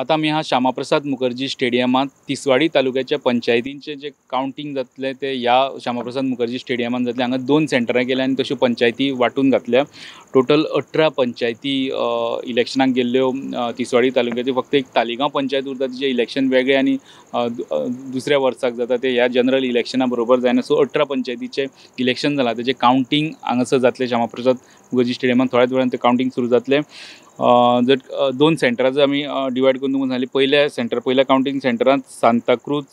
आतां आमी ह्या श्यामाप्रसाद मुखर्जी स्टेडियमांत तिसवाडी तालुक्याच्या पंचायतींचें जें कावंटींग जातलें तें ह्या श्यामाप्रसाद मुखर्जी स्टेडियमांत जातलें. हांगा 2 सेंटरां केल्या आनी तश्यो पंचायती वांटून घातल्या. टोटल 18 पंचायती इलेक्शनाक गेल्ल्यो तिसवाडी तालुक्याच्यो. फक्त एक तालिगांव पंचायत उरता, तिचें इलेक्शन वेगळें आनी दुसऱ्या वर्साक जाता, तें ह्या जनरल इलेक्शना बरोबर जायना. सो 18 पंचायतीचें इलेक्शन जालां, तेजें कावंटींग हांगासर जातलें श्यामाप्रसाद मुखर्जी स्टेडियमांत. थोड्याच वेळान तें कावंटींग सुरू जातलें. जर 2 सेंटरां जर आमी डिवायड करून तुमकां सांगली, पयल्या कावंटींग सेंटरांत सांताक्रूज,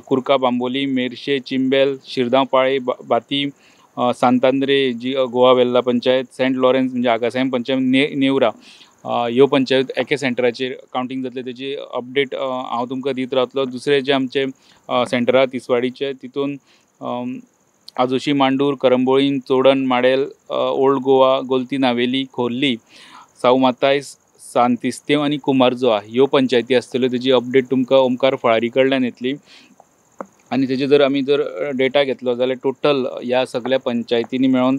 कुर्का बांबोली, मेरशे, चिंबेल, शिरदांव, पाळे, बाती, सांतांद्रे जी गोवा वेल्ला पंचायत, सेंट लॉरेन्स म्हणजे आगासायम पंचायत, नेवरा ह्यो पंचायत एके सेंटराचेर कावंटींग जातलें. तेजी अपडेट हांव तुमकां दीत रावतलो. दुसरे जे आमचे सेंटरां तिसवाडीचे, तितून आजोशी, मांडूर, करंबोळी, चोडण, माडेल, ओल्ड गोवा, गोलती नावेली, खोर्ली, साऊ मातायस, सांतिस्तेव आनी कुमारजुआ ह्यो पंचायती आसतल्यो. तेजी अपडेट तुमकां ओमकार फळारी कडल्यान येतली. आनी तेजे जर आमी जर डेटा घेतलो जाल्यार टोटल ह्या सगळ्या पंचायतींनी मेळोन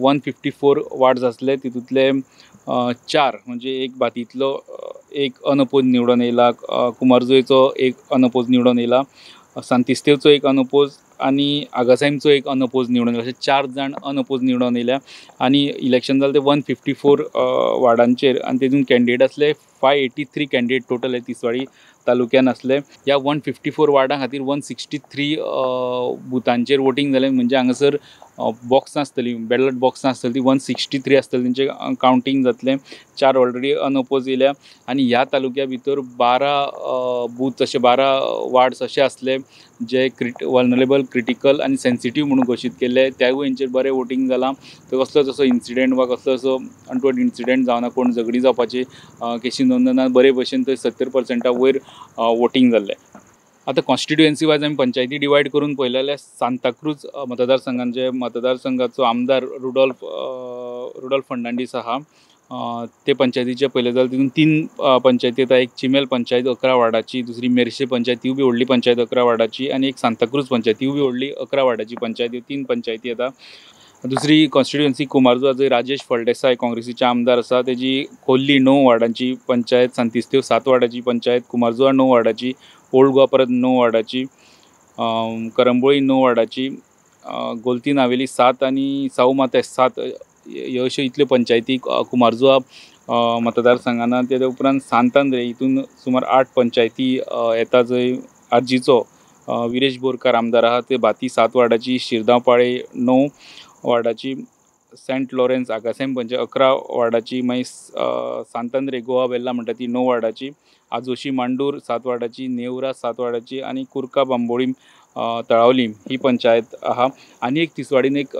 154 वार्ड्स आसले. तितूंतले 4 म्हणजे एक बातींतलो एक अनअपोज निवडून येयला, कुमारजुवेचो एक अनअपोज निवडून येयला, सांतिस्तेवचो एक अनअपोज आनी आगासायमचो एक अनअपोज निवडून येयला. अशे 4 जाण अनअपोज निवडून येयल्या. आनी इलेक्शन जालें तें 154 वार्डांचेर आनी तेतून कॅन्डिडेट आसले 583 कॅन्डिडेट टोटल हे तिसवाडी तालुक्यान आसले. ह्या 154 वार्डां खातीर 163 बुथांचेर वोटींग जालें. म्हणजे हांगासर बॉक्सां आसतलीं, बॅलट बॉक्सां आसतलीं, ती 163 आसतली, तेंचें कावंटींग जातलें. 4 ऑलरेडी अनअपोज येयल्या. आनी ह्या तालुक्या भितर 12 बूथ अशे 12 वार्ड्स अशे आसले जे वल्नरेबल, क्रिटिकल आनी सेन्सिटीव म्हणून घोशीत केल्ले. त्यावूय हेंचेर बरें वोटींग जालां. तर कसलोच असो इन्सिडंट वा कसलो असो अनटवर्ड इन्सिडंट जावना, कोण झगडी जावपाची केशी नोंद ना. बरे भशेन थंय 70% वयर वोटींग जाल्लें. आतां कॉन्स्टिट्युएन्सी वायज आमी पंचायती डिवायड करून पळयलें जाल्यार सांताक्रूज मतदारसंघाचे मतदारसंघाचो आमदार रुडोल्फ फर्नांडीस आहा. ते पंचायतीचे पळयलें जाल्यार तितून 3 पंचायती येता. एक चिमेल पंचायत 11 वार्डाची, दुसरी मेरशे पंचायत तिवूय बी व्हडली पंचायत 11 वार्डाची, आनी एक सांताक्रूज पंचायत तिवूय बी व्हडली 11 वार्डाची पंचायत. ह्यो 3 पंचायती येता. दुसरी कॉन्स्टिट्युएन्सी कुमारजुआ, जंय राजेश फळदेसाय काँग्रेसीचे आमदार आसा, तेजी खोर्ली 9 वार्डांची पंचायत, सांतिस्तेव 7 वार्डाची पंचायत, कुमारजुआ 9 वार्डाची, ओल्ड गोवा परत 9 वार्डाची, करंबोळी 9 वार्डाची, गोलती नावेली 7 आनी साऊ माताय 7 ह्यो अश्यो इतल्यो पंचायती कुमारजुआ मतदारसंघान. तेजे उपरांत सांतांद्रे हितून सुमार 8 पंचायती येता, जंय आरजीचो विरेश बोरकार आमदार आहा. ते भाती 7 वार्डाची, शिरदांव पाळे 9 वार्डाची, सेंट लॉरेन्स आगासायम पंचायत 11 वार्डाची, मागीर सांतांद्रे गोवा वेल्ला म्हणटा ती 9 वार्डाची, आजोशी मांडूर 7 वार्डाची, नेवरा 7 वार्डाची आनी कुर्का बांबोळी तळावली ही पंचायत आहा. आनी एक तिसवाडीन एक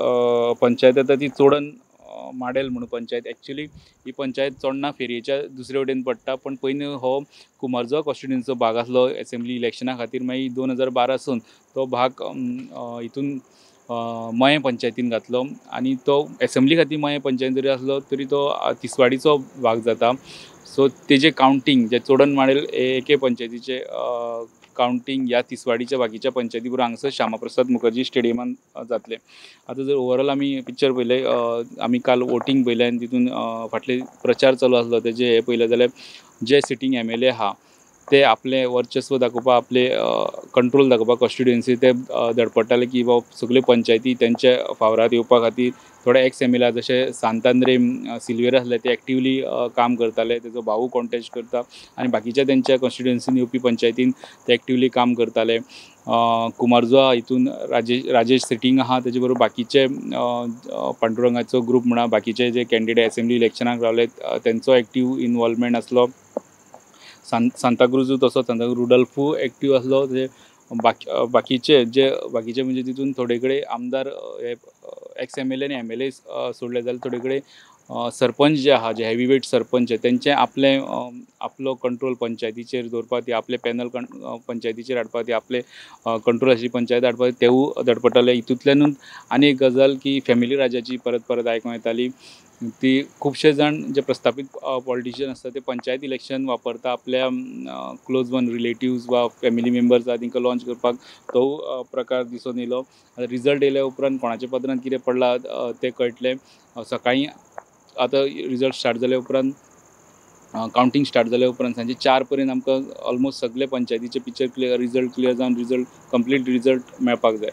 पंचायत येता ती चोडण माडेल म्हणून पंचायत. एक्चुली ही पंचायत चोडणा फेरयेच्या दुसरे वटेन पडटा, पण पयलीं हो कुमारजुआ कॉन्स्टिट्युएन्सीचो भाग आसलो एसेंब्ली इलेक्शना खातीर. मागीर 2012 सून तो भाग हितून मयें पंचायतीन घातलो आनी तो एसेंब्ली खातीर मयें पंचायतीन जरी आसलो तरी तो तिसवाडीचो भाग जाता. सो तेजें कावंटींग जे चोडण माडेल एके पंचायतीचें कावंटींग ह्या तिसवाडीच्या बाकीच्या पंचायती बरोबर हांगासर श्यामाप्रसाद मुखर्जी स्टेडियमान जातलें. आतां जर ओवरऑल आमी पिक्चर पळयलें, आमी काल वोटींग पळयलें आनी तितून फाटले प्रचार चालू आसलो तेजें हें पळयलें जाल्यार जे सिटींग MLA आहा ते आपलें वर्चस्व दाखोवपाक, आपले कंट्रोल दाखोवपाक कॉन्स्टिट्युएन्सी ते धडपडटाले की बाबा सगल्यो पंचायती तेंच्या फावरात येवपा खातीर. थोडे एक्स MLA जशे सांतांद्रे सिल्वेर आसले ते एक्टिवली काम करताले, तेजो भाऊ कॉन्टेस्ट करता आनी बाकीच्या तेंच्या कॉन्स्टिट्युएन्सीन येवपी पंचायतीन ते एक्टिवली काम करताले. कुमारजुआ हितून राजेश सिटींग आहा, तेजे बरोबर बाकीचे पांडुरंगाचो ग्रूप म्हणा, बाकीचे जे कॅन्डिडेट एसेंब्ली इलेक्शनाक रावले तेंचो एक्टीव इनवॉल्वमेंट आसलो. सांताक्रुजू तसो सांताक्रूज रुडोल्फू एक्टीव आसलो. ते बाकीचे जे बाकीचे म्हणजे तितून थोडे कडेन आमदार हे एक्स MLA आनी MLA सोडले जाल्यार थोडे कडेन सरपंच जे आहा, जे हेवीवेट सरपंच तेंचे आपले आपलो कंट्रोल पंचायतीचेर दवरपा, ती आपले पॅनल पंचायतीचेर हाडपा, ती आपले कंट्रोल आशिल्ली पंचायत हाडपा तेवूय धडपडटाले. हितूंतल्यानूच आनी एक गजाल की फॅमिली राजाची परत परत आयकूंक येताली. ती खुबशे जाण जे प्रस्थापीत पॉलिटिशियन आसता ते पंचायत इलेक्शन वापरता आपल्या क्लोज वन रिलेटिव्स वा फॅमिली मेंबर्स आहा तांकां लॉन्च करपाक. तो प्रकार दिसून येयलो. रिजल्ट येयल्या उपरांत कोणाच्या पदरांत कितें पडलां तें कळटलें. सकाळीं आतां रिजल्ट स्टार्ट जाल्या उपरांत कावंटींग स्टार्ट जाल्या उपरांत सांजे 4 पर्यंत आमकां ऑलमोस्ट सगळे पंचायतीचे पिक्चर क्लियर, रिजल्ट क्लियर जावन रिजल्ट कंप्लीट रिजल्ट मेळपाक जाय.